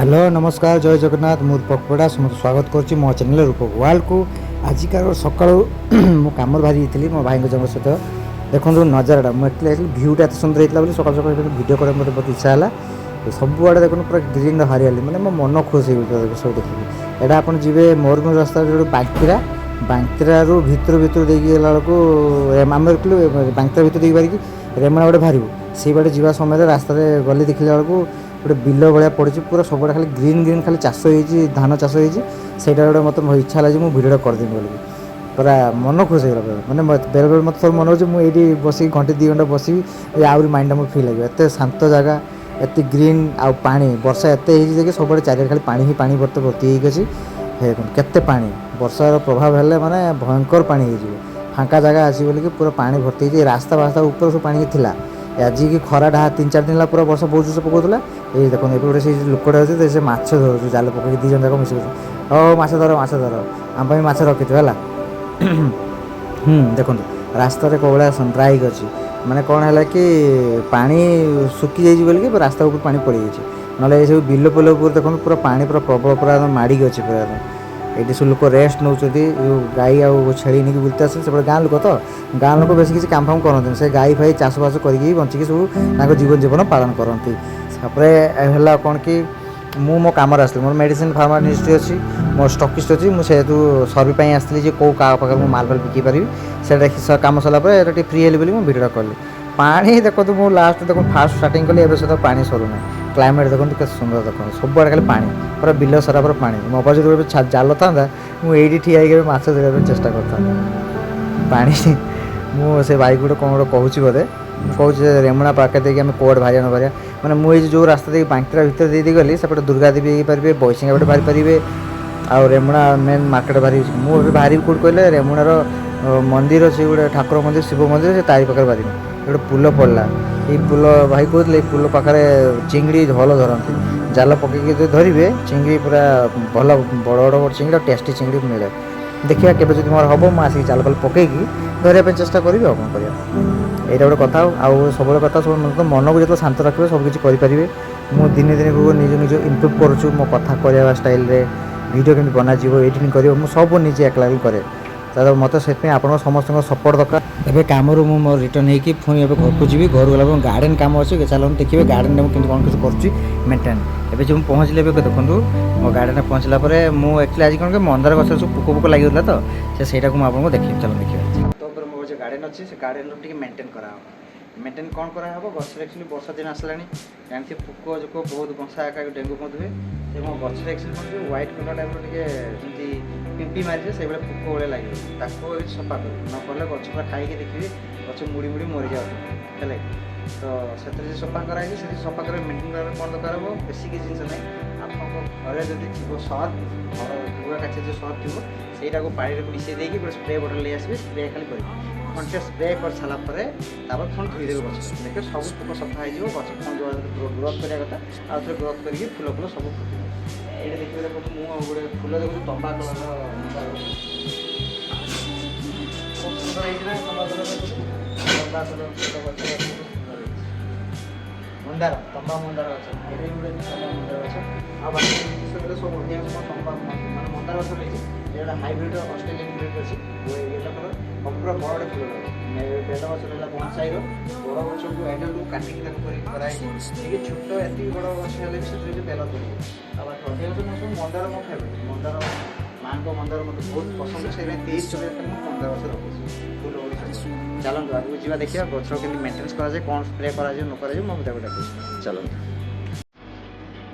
Hello, ନମସ୍କାର, ଜୟ ଜଗନ୍ନାଥ। ମୁଁ ରୂପକ ପଡ଼ା, ସମସ୍ତଙ୍କୁ ସ୍ୱାଗତ କରୁଛି ମୋ ଚ୍ୟାନେଲ୍ ରୂପକ ୱାର୍ଲଡ଼କୁ। ଆଜିକାର ସକାଳୁ ମୁଁ କାମରେ ବାହାରି ଯାଇଥିଲି ମୋ ଭାଇଙ୍କ ଜଣଙ୍କ ସହିତ। ଦେଖନ୍ତୁ ନଜାରାଟା। ମୁଁ ଏକଲି ଯାଇଥିଲି। ଭିଉଟା ଏତେ ସୁନ୍ଦର ହେଇଥିଲା ବୋଲି ସକାଳୁ ସକାଳୁ ଭିଡ଼ିଓ କରିବାକୁ ମୋତେ ବହୁତ ଇଚ୍ଛା ହେଲା। ସବୁଆଡ଼େ ଦେଖନ୍ତୁ, ପୁରା ଗ୍ରୀନ୍, ହରିଆଲି। ମାନେ ମୋ ମନ ଖୁସି ହେଇଯାଉଛି ସବୁ ଦେଖିକି। ଏଇଟା ଆପଣ ଯିବେ ମୟୂରଭଞ୍ଜ ରାସ୍ତା ଯେଉଁଠି ବାଙ୍କିରା, ବାଙ୍କିରାରୁ ଭିତରୁ ଭିତରୁ ଦେଇକି ଗଲା ବେଳକୁ, ଆମେ ଦେଖିଲୁ ବାଙ୍କିରା ଭିତରୁ ଦେଇକି ବାହାରିକି ରେମଣା ଗୋଟେ ବାହାରିବୁ। ସେଇ ବାଟେ ଯିବା ସମୟରେ ରାସ୍ତାରେ ଗଲି, ଦେଖିଲା ବେଳକୁ ଗୋଟେ ବିଲ ଭଳିଆ ପଡ଼ିଛି। ପୁରା ସବୁଆଡ଼େ ଖାଲି ଗ୍ରୀନ୍ ଗ୍ରୀନ୍, ଖାଲି ଚାଷ ହେଇଛି, ଧାନ ଚାଷ ହେଇଛି। ସେଇଟା ଗୋଟେ ମୋତେ ଇଚ୍ଛା ହେଲା ଯେ ମୁଁ ଭିଡ଼ିଓଟା କରିଦେବି ବୋଲିକି। ପୁରା ମନ ଖୁସି ହେଇଗଲା ପୁରା। ମାନେ ବେଳେବେଳେ ମୋତେ ଥରେ ମନେ ହେଉଛି, ମୁଁ ଏଇଠି ବସିକି ଘଣ୍ଟେ 2 ଘଣ୍ଟା ବସିବି, ଏ ଆହୁରି ମାଇଣ୍ଡଟା ମୋର ଫ୍ରି ଲାଗିବ। ଏତେ ଶାନ୍ତ ଜାଗା, ଏତେ ଗ୍ରୀନ୍ ଆଉ ପାଣି। ବର୍ଷା ଏତେ ହେଇଛି ଯେ କି ସବୁଆଡ଼େ ଚାରିଆଡ଼େ ଖାଲି ପାଣି ହିଁ ପାଣି, ଭର୍ତ୍ତି ଭର୍ତ୍ତି ହେଇକି ଅଛି। ହେ ଦେଖନ୍ତୁ କେତେ ପାଣି। ବର୍ଷାର ପ୍ରଭାବ ହେଲେ ମାନେ ଭୟଙ୍କର ପାଣି ହେଇଯିବ। ଫାଙ୍କା ଜାଗା ଅଛି ବୋଲିକି ପୁରା ପାଣି ଭର୍ତ୍ତି ହେଇଛି। ରାସ୍ତା ବାସ୍ତା ଉପରେ ସବୁ ପାଣି ଥିଲା। ଆଜିକି ଖରାଟା 3-4 ଦିନ ହେଲା ପୁରା ବର୍ଷା ବହୁତ ଜୋରସେ ପକାଉଥିଲା। ଏଇ ଦେଖନ୍ତୁ, ଏପଟେ ଗୋଟେ ସେଇ ଲୋକଟା ଅଛି, ସେ ମାଛ ଧରୁଛି ଜାଲ ପକେଇକି। 2 ଜଣ ଯାକ ମିଶିକି। ହଉ, ମାଛ ଧର, ମାଛ ଧର, ଆମ ପାଇଁ ମାଛ ରଖିଥିବ ହେଲା। ଦେଖନ୍ତୁ ରାସ୍ତାରେ କୋଉ ଭଳିଆ ଡ୍ରାଇ ଅଛି। ମାନେ କ'ଣ ହେଲା କି ପାଣି ଶୁଖି ଯାଇଛି ବୋଲିକି ରାସ୍ତା ଉପରେ ପାଣି ପଡ଼ିଯାଇଛି। ନହେଲେ ଏସବୁ ବିଲ ଫିଲ ଉପରେ ଦେଖନ୍ତୁ, ପୁରା ପାଣି ପୁରା ପ୍ରବଳ, ପୁରା ଏକଦମ ମାଡ଼ିକି ଅଛି ପୁରା ଏକଦମ। ଏଇଠି ସବୁ ଲୋକ ରେଷ୍ଟ ନେଉଛନ୍ତି। ଯେଉଁ ଗାଈ ଆଉ ଛେଳି ନେଇକି ବୁଲତେ ଆସନ୍ତି ସେପଟେ। ଗାଁ ଲୋକ ତ, ଗାଁ ଲୋକ ବେଶୀ କିଛି କାମ ଫାମ କରନ୍ତିନି। ସେ ଗାଈ ଫାଇ ଚାଷବାସ କରିକି ବଞ୍ଚିକି ସବୁ ତାଙ୍କ ଜୀବନ ଜୀବନ ପାଳନ କରନ୍ତି। ତାପରେ ହେଲା କ'ଣ କି ମୁଁ ମୋ କାମରେ ଆସିଲି। ମୋର ମେଡ଼ିସିନ ଫାର୍ମା ଇଣ୍ଡଷ୍ଟ୍ରି ଅଛି, ମୋର ଷ୍ଟକିଷ୍ଟ ଅଛି। ମୁଁ ସେହେତୁ ସର୍ଭେ ପାଇଁ ଆସିଥିଲି ଯେ କେଉଁ କାହା ପାଖରେ ମୁଁ ମାଲ ଫାଲ ବିକି ପାରିବି। ସେଇଟା କାମ ସରିଲା ପରେ ଏଇଟା ଟିକେ ଫ୍ରି ହେଲି ବୋଲି ମୁଁ ଭିଡ଼ିଓଟା କଲି। ପାଣି ଦେଖନ୍ତୁ, ମୁଁ ଲାଷ୍ଟ ଦେଖନ୍ତୁ, ଫାଷ୍ଟ ଷ୍ଟାର୍ଟିଂ କଲି, ଏବେ ସୁଦ୍ଧା ପାଣି ସରୁନାହିଁ। କ୍ଲାଇମେଟ୍ ଦେଖନ୍ତୁ କେତେ ସୁନ୍ଦର। ଦେଖନ୍ତୁ, ସବୁଆଡ଼େ ଖାଲି ପାଣି, ପୁରା ବିଲ ସାରା ପୁରା ପାଣି। ମୋ ପାଖରେ ଯଦି ଗୋଟେ ଜାଲ ଥାନ୍ତା, ମୁଁ ଏଇଠି ଠିଆ ହେଇକି ଏବେ ମାଛ ଧରିବା ପାଇଁ ଚେଷ୍ଟା କରିଥାନ୍ତି। ପାଣି, ମୁଁ ସେ ଭାଇକୁ ଗୋଟେ କ'ଣ ଗୋଟେ କହୁଛି ବୋଧେ। ମୁଁ କହୁଛି ଯେ ରେମୁଣା ପାଖରେ ଦେଇକି ଆମେ କୁଆଡ଼େ ବାହାରିବା ନ ବାହାରିବା। ମାନେ ମୁଁ ଏଇ ଯେଉଁ ରାସ୍ତା ଦେଇକି ବାଙ୍କିରା ଭିତରେ ଦେଇ ଦେଇ ଗଲି, ସେପଟେ ଦୁର୍ଗା ଦେବୀ ହେଇପାରିବେ, ବୈଶିଙ୍ଗା ପଟେ ବାହାରି ପାରିବେ ଆଉ ରେମୁଣା ମେନ୍ ମାର୍କେଟ ବାହାରିବି। ମୁଁ ଏବେ ବାହାରିବି କେଉଁଠି କହିଲେ, ରେମୁଣାର ମନ୍ଦିର ଅଛି ଗୋଟେ, ଠାକୁର ମନ୍ଦିର, ଶିବ ମନ୍ଦିର, ସେ ତାରି ପାଖରେ ବାହାରିବି। ଗୋଟେ ପୁଲ ପଡ଼ିଲା। ଏଇ ପୁଲ, ଭାଇ କହୁଥିଲେ ଏଇ ପୁଲ ପାଖରେ ଚିଙ୍ଗଡ଼ି ଭଲ ଧରନ୍ତି। ଜାଲ ପକେଇକି ଯଦି ଧରିବେ, ଚିଙ୍ଗଡ଼ି ପୁରା ଭଲ ବଡ଼ ବଡ଼ ବଡ଼ ଚିଙ୍ଗଡ଼ି ଆଉ ଟେଷ୍ଟି ଚିଙ୍ଗଡ଼ି ମିଳେ। ଦେଖିବା, କେବେ ଯଦି ମୋର ହେବ, ମୁଁ ଆସିକି ଜାଲ ଫାଲ ପକେଇକି ଧରିବା ପାଇଁ ଚେଷ୍ଟା କରିବି। ଆଉ କ'ଣ କରିବା? ଏଇଟା ଗୋଟେ କଥା। ଆଉ ସବୁବେଳେ କଥା, ସବୁ ମନକୁ ଯେତେବେଳେ ଶାନ୍ତ ରଖିବେ, ସବୁ କିଛି କରିପାରିବେ। ମୁଁ ଦିନେ ଦିନକୁ ନିଜ ନିଜ ଇମ୍ପ୍ରୁଭ୍ କରୁଛୁ ମୋ କଥା କହିବା ଷ୍ଟାଇଲ୍ରେ, ଭିଡ଼ିଓ କେମିତି ବନାଯିବ, ଏଡ଼ିଟିଂ କରିବ, ମୁଁ ସବୁ ନିଜେ ଏକଲା ବି କରେ। ତାହେଲେ ମୋତେ ସେଥିପାଇଁ ଆପଣଙ୍କ ସମସ୍ତଙ୍କ ସପୋର୍ଟ ଦରକାର। ଏବେ କାମରୁ ମୁଁ ମୋର ରିଟର୍ନ ହେଇକି ପୁଣି ଏବେ ଘରକୁ ଯିବି। ଘରକୁ ଗଲା ପରେ ଗାର୍ଡ଼େନ୍ କାମ ଅଛି। ଚାଲନ୍ତୁ ଦେଖିବେ ଗାର୍ଡ଼େନ୍ରେ ମୁଁ କେମିତି କ'ଣ କିଛି କରୁଛି ମେଣ୍ଟେନ୍। ଏବେ ଯେଉଁ ମୁଁ ପହଞ୍ଚିଲି, ଏବେ ଦେଖନ୍ତୁ, ମୋ ଗାର୍ଡ଼େନ୍ରେ ପହଞ୍ଚିଲା ପରେ ମୁଁ ଆକ୍ଚୁଆଲି ଆଜି କ'ଣ କି ମନ୍ଦାର ଗଛରେ ସବୁ ପୋକ ଫୋକ ଲାଗିଯାଉଥିଲା ତ ସେଇଟାକୁ ମୁଁ ଆପଣଙ୍କୁ ଦେଖେଇବି। ଚାଲନ୍ତୁ ଦେଖିବା। ଛାତ ଉପରେ ମୋର ଯେଉଁ ଗାର୍ଡ଼େନ୍ ଅଛି, ସେ ଗାର୍ଡ଼େନ୍ରୁ ଟିକେ ମେଣ୍ଟେନ୍ କରାହେବ। ମେଣ୍ଟେନ୍ କ'ଣ କରାହେବ? ଗଛରେ ଆକ୍ଚୁଆଲି ବର୍ଷା ଦିନ ଆସିଲାଣି, ଜାଣିଥିବେ, ପୋକ ଜୋକ ବହୁତ, ମଶା ଏକା ଡେଙ୍ଗୁ ହୁଏ। ସେ ମୋ ଗଛରେ ଆକ୍ଚୁଆଲି କ'ଣ ଯେଉଁ ହ୍ୱାଇଟ୍ କଲର୍ ଟାଇପ୍ର ଟିକେ ଯେମିତି ପିମ୍ପି ମାରିছে, ସେଇଭଳିଆ ପୋକ ଭଳିଆ ଲାଗିବ। ତାକୁ ଏବେ ସଫା କରିବି। ନ କଲେ ଗଛ ପୁରା ଖାଇକି ଦେଖିବେ ଗଛ ମୁଡ଼ି ମୁଡ଼ି ମରିଯାଉଥିବ। ହେଲା କି? ତ ସେଥିରେ ଯେ ସଫା କରାହେଇଛି, ସେଠି ସଫା କରିବା, ମେଣ୍ଟେନ୍ କରିବା ପାଇଁ କ'ଣ ଦରକାର ହେବ? ବେଶୀ କିଛି ଜିନିଷ ନାହିଁ। ଆପଣଙ୍କ ଘରେ ଯଦି ଥିବ ସର୍ଫ, ଘର ଲୁଗା କାଚ ଯେଉଁ ସର୍ଫ ଥିବ, ସେଇଟାକୁ ପାଣିରେ ମିଶାଇ ଦେଇକି ଗୋଟେ ସ୍ପ୍ରେ ବଟଲ୍ ନେଇ ଆସିବେ। ସ୍ପ୍ରେ ଖାଲି କରିବେ। ଘଣ୍ଟେ ସ୍ପ୍ରେ କରିସାରିଲା ପରେ ତାପରେ ପୁଣି ଧୋଇଦେବେ ଗଛ। ଦେଖିବେ ସବୁ ପୋକ ସଫା ହେଇଯିବ। ଗଛ ପୁଣି ଯେଉଁ ଗ୍ରୋଥ୍ କରିବା କଥା, ଆଉ ଥରେ ଗ୍ରୋଥ୍ କରିକି ଫୁଲ ଫୁଲ ସବୁ ଫୁଟିବ। ଏଇଠି ଦେଖିବେ, ଦେଖନ୍ତୁ, ମୁଁ ଆଉ ଗୋଟେ ଫୁଲ ଦେଖୁଛି, ତମ୍ବା କଲର୍ର ମନ୍ଦାର ଗଛ। ଖୁବ୍ ସୁନ୍ଦର ହେଇଛି ନା ତମ୍ବା କଲର୍? ତମ୍ବା କଲର୍ ଫୁଲ ଗଛ ବହୁତ ସୁନ୍ଦର ହେଇଛି। ମନ୍ଦାର, ତମ୍ବା ମନ୍ଦାର ଗଛ। ଏଇଟା ବି ଗୋଟେ ତମ୍ବା ମନ୍ଦାର ଗଛ। ଆଉ ବାକି ଜିନିଷ ହେଲେ ସବୁ ଅଧିକାଂଶ ମୋ ତମ୍ବା ମାନେ ମନ୍ଦାର ଗଛ ରହିଛି। ଏଇଟା ହାଇବ୍ରିଡ୍, ଅଷ୍ଟ୍ରେଲିଆନ୍ ବ୍ରିଡ୍ ଅଛି, ୟେଲୋ କଲର୍, ପୁରା ବଡ଼ ଗୋଟେ ଫୁଲ ରହିବ। ବେଲ ଗଛ ରହିଲା ବନସାଇର, ବଡ଼ ଗଛକୁ ଏଡଲ୍ଟକୁ କାଟିକି ତାକୁ କରିକି କରାହେଇଛି। ଟିକେ ଛୋଟ, ଏତିକି ବଡ଼ ଗଛ ହେଲେ ବି ସେଥିରେ ବି ବେଲ ଧରିବ। ଆଉ ବାକି ଅଧିକାଂଶ ମୁଁ ସବୁ ମନ୍ଦାର, ମୋ ଫେଭରେଟ୍ ମନ୍ଦାର। ମାଆଙ୍କ ମନ୍ଦାର ମୋତେ ବହୁତ ପସନ୍ଦ। ସେଥିପାଇଁ 23-24 ମୁଁ ମନ୍ଦାର ଗଛ ରଖିଛି ଫୁଲ ଗୁଡ଼ିକ। ଚାଲନ୍ତୁ ଆଗକୁ ଯିବା, ଦେଖିବା ଗଛ କେମିତି ମେଣ୍ଟେନାନ୍ସ କରାଯାଏ, କ'ଣ ସ୍ପ୍ରେ କରାଯିବ ନ କରାଯିବ, ମୁଁ ତାକୁ ଡାକୁଛି। ଚାଲନ୍ତୁ।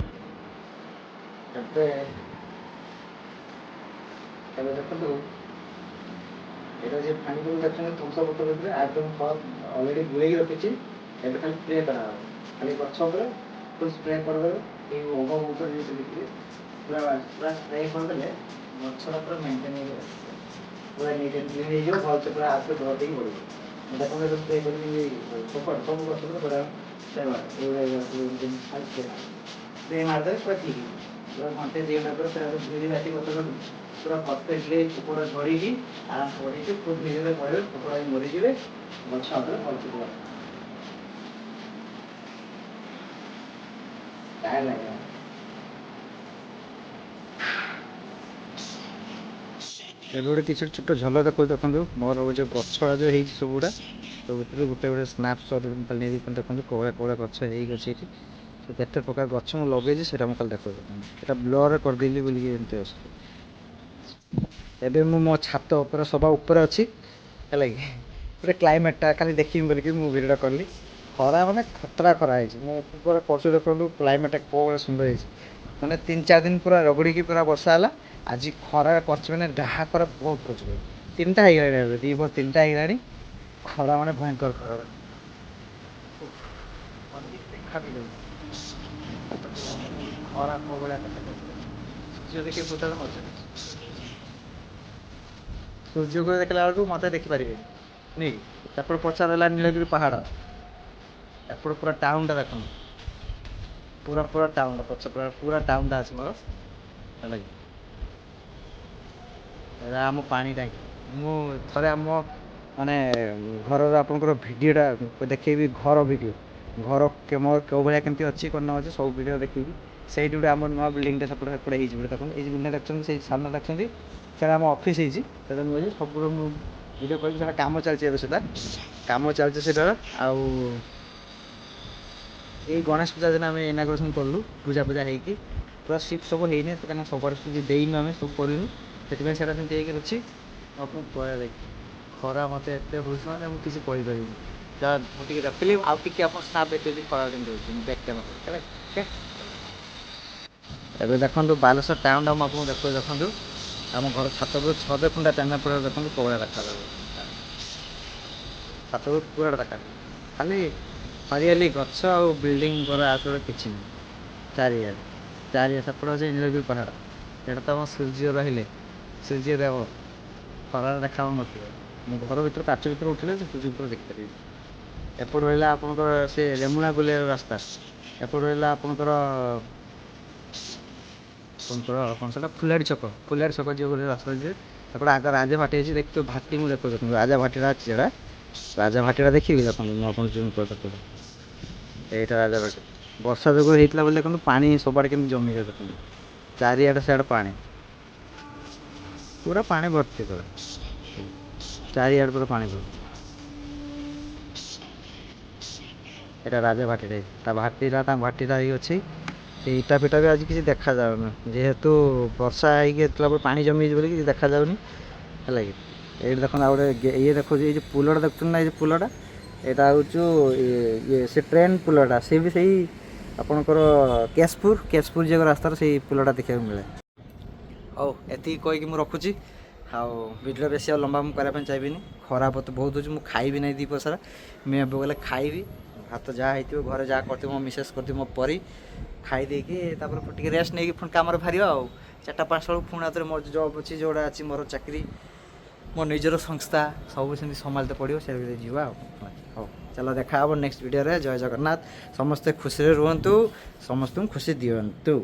ଏବେ ଏବେ ଦେଖନ୍ତୁ, ଏଇଟା ଯେ ପାଣି ବୋତଲ ଦେଖୁଛନ୍ତି, ଥମ୍ସ ଅପ୍ ବୋତଲ ଭିତରେ ଆଇଟମ୍ ଅଲରେଡ଼ି ଗୁଳେଇକି ରଖିଛି। ଏବେ ଖାଲି ସ୍ପ୍ରେ କରାହେବ। ଖାଲି ଗଛ ଉପରେ ଫୁଲ୍ ସ୍ପ୍ରେ କରିଦେବେ। ଏଇ ଅଗ ଉପରେ ଯେମିତି ଦେଖିବେ, ପୁରା ପୁରା ସ୍ପ୍ରେ କରିଦେଲେ ଗଛଟା ପୁରା ମେଣ୍ଟେନ୍ ହେଇକି ରହିବ, ପୁରା ନିଟ୍ ଆଣ୍ଡ କ୍ଲିନ୍ ହେଇଯିବ, ଭଲସେ ପୁରା ଆସ୍ତେ ଗ୍ରୋଥ୍ ହେଇକି ବଢ଼ିବ। ଦେଖନ୍ତୁ, ଏବେ ସ୍ପ୍ରେ କରିକି ସବୁଆଡ଼େ ସବୁ ଗଛ ଉପରେ ପୁରା ଏଇଭଳିଆ ଖାଲି ସ୍ପ୍ରେ ସ୍ପ୍ରେ ମାରିଦେବେ, ପୁରା ଠିକ୍ ହେଇଯିବ। ପୁରା ଘଣ୍ଟେ 2 ଘଣ୍ଟା ପରେ ପୁରା ଧୋଇ ବାଟି ଗଛଟାକୁ ପୁରା ପରଫେକ୍ଟଲି ପୋକଟା ଝଡ଼ିକି ଆରାମସେ ବଢ଼ିକି ଫୁଲ୍ ଧୀରେ ଧୀରେ ବଢ଼ିବେ, ପୋକଟା ବି ମରିଯିବେ, ଗଛ ଆଉଥରେ ଭଲସେ ଗ୍ରୋ। ଟାୟାର୍ଡ ଲାଗିଲା। ଏବେ ଗୋଟେ କିଛି ଛୋଟ ଝଲକ ଦେଖାଉଛି ଦେଖନ୍ତୁ। ମୋର ଯେଉଁ ଗଛ ଯେଉଁ ହେଇଛି ସବୁଗୁଡ଼ା, ତ ଭିତରୁ ଗୋଟେ ଗୋଟେ ସ୍ନାପସଟ୍ ଖାଲି ନେଇ ଦେଖନ୍ତୁ, କୋଉ ଭଳିଆ କୋଉ ଭଳିଆ ଗଛ ହେଇକି ଅଛି ଏଠି। ତ କେତେ ପ୍ରକାର ଗଛ ମୁଁ ଲଗେଇଛି, ସେଇଟା ମୁଁ ଖାଲି ଦେଖାଉଛି ଦେଖନ୍ତୁ। ଏଇଟା ବ୍ଲର୍ କରିଦେଲି ବୋଲିକି ଏମିତି ଆସୁଛି। ଏବେ ମୁଁ ମୋ ଛାତ ଉପରେ, ସବା ଉପରେ ଅଛି, ହେଲା କି? ଗୋଟେ କ୍ଲାଇମେଟ୍ଟା ଖାଲି ଦେଖିବି ବୋଲିକି ମୁଁ ଭିଡ଼ିଓଟା କଲି। ଖରା ମାନେ ଖତରା ଖରା ହେଇଛି। ମୁଁ ଉପରେ କରୁଛି, ଦେଖନ୍ତୁ କ୍ଲାଇମେଟ୍ଟା କେଉଁ ଭଳିଆ ସୁନ୍ଦର ହେଇଛି। ମାନେ 3-4 ଦିନ ପୁରା ରଗଡ଼ିକି ପୁରା ବର୍ଷା ହେଲା। ଆଜି ଖରା କରିଛି, ମାନେ ଡାହା ଖରା ବହୁତ କରୁଛି। 3ଟା ହେଇଗଲାଣି ଏବେ, 2 ପହର 3ଟା ହେଇଗଲାଣି। ଖରା ମାନେ ଭୟଙ୍କର ଖରା, ଦେଖା ବି ଯାଉନି। ଖରା କେଉଁ ଭଳିଆ କଥା। ସୂର୍ଯ୍ୟ ଦେଖିକି ପଚାରିଲେ ମଜା, ସୂର୍ଯ୍ୟକୁ ଦେଖିଲା ବେଳକୁ ମୋତେ ଦେଖିପାରିବେନି ନାଇଁ। ତାପରେ ପଛରେ ହେଲା ନୀଳଗିରି ପାହାଡ଼। ଏପଟେ ପୁରା ଟାଉନଟା ଦେଖନ୍ତୁ, ପୁରା ପୁରା ଟାଉନଟା, ପଛ ପୁରା ପୁରା ଟାଉନଟା ଅଛି ମୋର, ହେଲା କି? ଏଇଟା ଆମ ପାଣି ଟାଙ୍କି। ମୁଁ ଥରେ ଆମ ମାନେ ଘରର ଆପଣଙ୍କର ଭିଡ଼ିଓଟା ଦେଖେଇବି, ଘର ଭିଡ଼ିଓ, ଘର ମୋର କେଉଁ ଭଳିଆ କେମିତି ଅଛି, କ'ଣ ଅଛି, ସବୁ ଭିଡ଼ିଓ ଦେଖେଇବି। ସେଇଠି ଗୋଟେ ଆମର ନୂଆ ବିଲ୍ଡିଂଟା ସେପଟେ ସେପଟେ ହେଇଛି ଗୋଟେ। ଦେଖନ୍ତୁ, ଏଇ ଯେଉଁ ବିଲ୍ଡିଂଟା ଦେଖୁଛନ୍ତି, ସେଇ ସାମ୍ନା ଦେଖୁଛନ୍ତି, ସେଇଟା ଆମ ଅଫିସ୍ ହେଇଛି। ସେଇଟା ମୁଁ ସବୁ ମୁଁ ଭିଡ଼ିଓ କରିବି। ସେଇଟା କାମ ଚାଲିଛି ଏବେ, ସେଇଟା କାମ ଚାଲିଛି ସେଇଟାର। ଆଉ ଏଇ ଗଣେଶ ପୂଜା ଦିନ ଆମେ ଇନାଗୁରେସନ୍ କଲୁ। ପୂଜା ପୂଜା ହେଇକି ପୁରା ସିଫ୍ଟ ସବୁ ହେଇନି, କାହିଁକିନା ସବୁଆଡ଼େ ସୁଜି ଦେଇନୁ, ଆମେ ସବୁ କରିନୁ, ସେଥିପାଇଁ ସେଇଟା ସେମିତି ହେଇକି ଅଛି। ଆପଣଙ୍କୁ କହିବା ଦେଖି ଖରା ମୋତେ ଏତେ ହେଉଛି, ମାନେ ମୁଁ କିଛି କହିପାରିବିନି। ଯାହା ମୁଁ ଟିକେ ରଖିଲି, ଆଉ ଟିକେ ଆପଣ ସ୍ନାପ୍ ଦେଖେଇବି ଖରା କେମିତି ହେଉଛି। ମୁଁ ବ୍ୟାକ୍ କ୍ୟାମେରା ହେଲା, ଓକେ। ଏବେ ଦେଖନ୍ତୁ ବାଲେଶ୍ୱର ଟାଉନଟା ମୁଁ ଆପଣଙ୍କୁ ଦେଖାଉଛି। ଦେଖନ୍ତୁ, ଆମ ଘର ଛାତ ଉପରେ ଛଅ ଖୁଣ୍ଡା ଟାଙ୍ଗା ପରେ ଦେଖନ୍ତୁ କୋଉ ଭଳିଆ ଦେଖାଯାଉଛି। ଛାତ ଉପରେ ପୁରା ଦେଖା, ଖାଲି ହରିଆଲି ଗଛ ଆଉ ବିଲ୍ଡିଂ ଘର, ଆଉ ଛଡ଼ା କିଛି ନାହିଁ ଚାରିଆଡ଼େ। ଚାରିଆଡ଼େ ସେପଟେ ଅଛି ନୀଳଗିରି ପାହାଡ଼। ସେଇଟା ତ ଆମ ସୂର୍ଯ୍ୟ ରହିଲେ, ସୂର୍ଯ୍ୟ ଦେବ ଖରାରେ ଦେଖାଯାଉନଥିବ। ମୁଁ ଘର ଭିତରେ କାଚ ଭିତରେ ଉଠିଲେ ସେ ସୂର୍ଯ୍ୟ ଉପରେ ଦେଖିପାରିବି। ଏପଟେ ରହିଲା ଆପଣଙ୍କର ସେ ରେମୁଣା ବୁଲିବାର ରାସ୍ତା। ଏପଟେ ରହିଲା ଆପଣଙ୍କର କ'ଣ ସେଟା, ଫୁଲାଡ଼ି ଛକ। ଫୁଲାଡ଼ି ଛକ ଯିବ ଗୋଟେ ରାସ୍ତା ଅଛି। ସେପଟେ ଆଗ ରାଜା ଭାଟି ଅଛି, ଦେଖିଥିବ ଭାଟି। ମୁଁ ଦେଖୁଛି, ଦେଖନ୍ତୁ, ରାଜା ଭାଟିଟା ଅଛି। ସେଟା ରାଜା ଭାଟିଟା ଦେଖିବି। ଦେଖନ୍ତୁ, ମୁଁ ଆପଣଙ୍କୁ ଜୁମ୍ କରି ଦେଖୁଛି। ଏଇଟା ରାଜା ଭାଟି। ବର୍ଷା ଯୋଗୁଁ ହେଇଥିଲା ବୋଲି ଦେଖନ୍ତୁ ପାଣି ସବୁଆଡ଼େ କେମିତି ଜମିକି। ଦେଖନ୍ତୁ ଚାରିଆଡ଼େ ସିଆଡ଼େ ପାଣି, ପୁରା ପାଣି ଭର୍ତ୍ତି, ପୁରା ଚାରିଆଡ଼େ ପୁରା ପାଣି ଭର୍ତ୍ତି। ଏଇଟା ରାଜା ଭାଟିଟା, ତା ଭାଟିଟା, ତା ଭାଟିଟା ହେଇ ଅଛି। ସେ ଇଟା ଫିଟା ବି ଆଜି କିଛି ଦେଖାଯାଉନି, ଯେହେତୁ ବର୍ଷା ହେଇକି ହେଇଥିଲା ପରେ ପାଣି ଜମିଯାଇଛି ବୋଲି କିଛି ଦେଖାଯାଉନି, ହେଲା କି? ଏଇଠି ଦେଖନ୍ତୁ, ଆଉ ଗୋଟେ ଇଏ ଦେଖୁଛି। ଏଇ ଯେଉଁ ପୁଲଟା ଦେଖୁଛନ୍ତି ନା, ଏଇ ଯେଉଁ ପୁଲଟା, ଏଇଟା ହେଉଛି ଇଏ ସେ ଟ୍ରେନ୍ ପୁଲଟା। ସେ ବି ସେଇ ଆପଣଙ୍କର କେଶପୁର, କେଶପୁର ଯିବାକୁ ରାସ୍ତାରେ ସେଇ ପୁଲଟା ଦେଖିବାକୁ ମିଳେ। ହଉ, ଏତିକି କହିକି ମୁଁ ରଖୁଛି। ଆଉ ଭିଡ଼ିଓ ବେଶୀ ଆଉ ଲମ୍ବା ମୁଁ କରିବା ପାଇଁ ଚାହିଁବିନି। ଖରା ତ ବହୁତ ହେଉଛି। ମୁଁ ଖାଇବି ନାହିଁ 2 ପହର ସାରା। ମୁଁ ଏବେ ଗଲେ ଖାଇବି ଭାତ, ଯାହା ହେଇଥିବ ଘରେ, ଯାହା କରିଥିବ ମୋ ମିସେସ୍ କରିଥିବ, ମୋ ପରି। ଖାଇ ଦେଇକି ତାପରେ ଟିକେ ରେଷ୍ଟ ନେଇକି ପୁଣି କାମରେ ବାହାରିବା। ଆଉ 4ଟା 5ଟା ବେଳକୁ ପୁଣି ଆଉଥରେ ମୋର ଜବ୍ ଅଛି, ଯେଉଁଟା ଅଛି ମୋର ଚାକିରି, ମୋ ନିଜର ସଂସ୍ଥା, ସବୁ ସେମିତି ସମ୍ଭାଳିତେ ପଡ଼ିବ। ସେ ଭିତରେ ଯିବା। ଆଉ ହଉ, ଚାଲ, ଦେଖା ହେବ ନେକ୍ସଟ ଭିଡ଼ିଓରେ। ଜୟ ଜଗନ୍ନାଥ। ସମସ୍ତେ ଖୁସିରେ ରୁହନ୍ତୁ, ସମସ୍ତଙ୍କୁ ଖୁସି ଦିଅନ୍ତୁ।